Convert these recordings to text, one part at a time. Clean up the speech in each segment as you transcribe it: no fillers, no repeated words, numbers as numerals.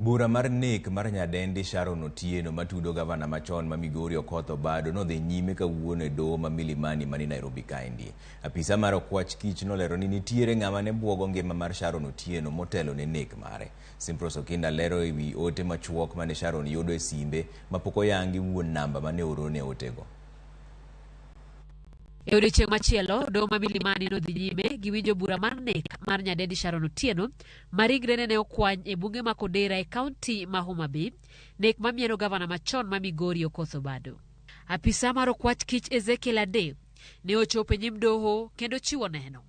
Bura mar nek mar nyadendi Sharon Otieno matudo gavana machon ma Migori Okoth Obado nodhi nyime kawuono e doho ma Milimani mani Nairobi kaendi. Apisa mar okwach kich nolero ni nitiere ng'ama ne buogo ngima mar Sharon Otieno motelo ne nek mare. Simpros Okinda lero e wi ote machuok mane Sharon yudo e simbe mapok oyangi wuon namba mane oorone otego. E odiechieng' machielo, doho ma Milimani nodhi nyime gi winjo bura mar nek mar nyadendi Sharon Otieno ma ringrene ne okwany e bunge ma Kodera e kaunti ma Homa Bay, nek mamieno gavana machon ma Migori Okoth Obado. Apisa mar okwach kich Ezekiel Ade ne ochopo e nyim doho kendo chiwo neno.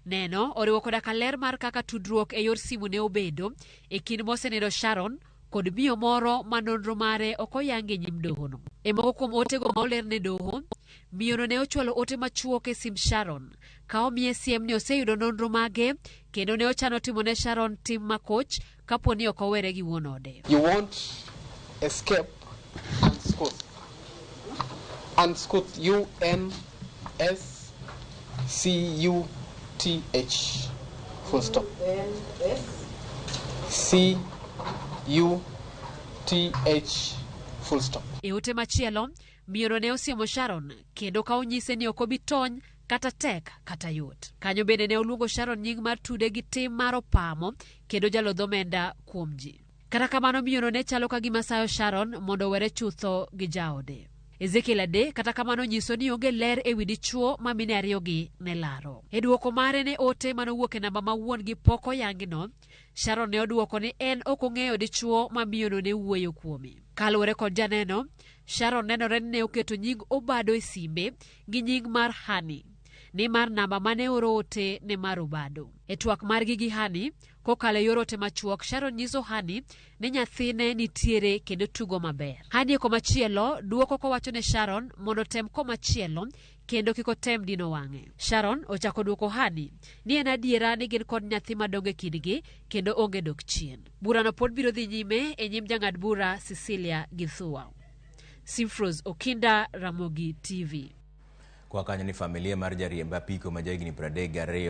Neno oriwo koda ka ler mar kaka tudruok e yor simu ne obedo e kind mosenindo Sharon kod miyo moro ma nonro mare ok oyangi e nyim dohono. E moko kuom otego ma oler ne doho, miyono ne ochwalo ote machuok e simb Sharon ka omiye siem ni oseyudo nonro mage kendo ne ochano timo ne Sharon tim makoch kapo ni ok owere gi wuon ode. You won't escape unscathed. Unscathed, U N S C U T H. Full stop. C U T H. Full stop. E ote machielo, miyono ne osiemo Sharon kendo ka onyise ni ok obi tony kata tek kata yot. Kanyo bende ne oluongo Sharon nying mar tude gi tim mar opamo kendo jalodh omenda kuom ji. Kata kamano miyono ne chalo ka gima sayo Sharon mondo owere chutho gi jaode. Ezekiel Ade kata kamano nyiso ni onge ler e wi dichwo ma mine ariyogi ne laro. E dwoko mare ne ote manowuok e namba ma wuon-gi pok oyangino, Sharon ne odwoko ni en ok ong'eyo dichwo ma miyono ne wuoyo kuome. Kaluwore kod janeno, Sharon nenore ni ne oketo nying Obado e simbe gi nying mar Hani, nimar namba mane oro ote ne mar Obado. E twak margi gi Hani, Kokalo e yor ote machuok, Sharon nyiso Hani ni nyathine nitiere kendo tugo maber. Hani e komachielo duoko kowacho ne Sharon mondo otem komachielo kendo kik otem dino wang'e. Sharon ochako duoko Hani ni en adiera ni gin kod nyathi madongo e kindgi kendo onge dok chien. Burano pod biro dhi nyime e nyim jang'ad bura Cecilia Githua. Simfros Okinda, Ramogi TV. Kwa kanyo ni familia mar jariemb apiko ma jahigni 32.